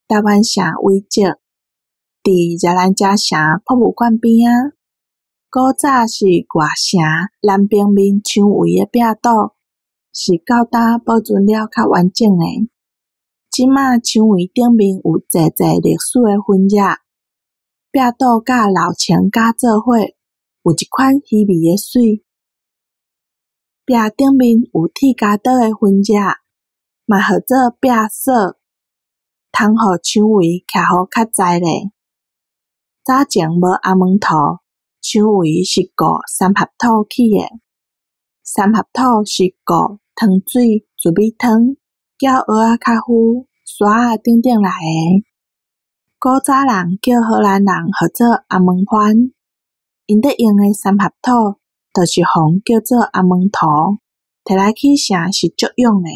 台灣城遺跡，佇熱蘭遮城博物館邊仔。古早是外城南平面牆圍的壁堵，是到今保存了較完整的。這馬牆圍頂面有濟濟歷史的痕跡，壁堵佮老城絞做伙，有一款稀微的媠。壁頂面有鐵鉸刀的痕跡，嘛號做壁鎖，通予牆圍徛予較在咧。早前無紅毛塗，牆圍是糊三合土起的。三合土是糊糖水、糯米湯、攪蚵仔較烌、沙仔等等來的。古早人叫荷蘭人號做紅毛番，𪜶咧用的三合土，就是予人叫做紅毛塗，提來起城是足勇的。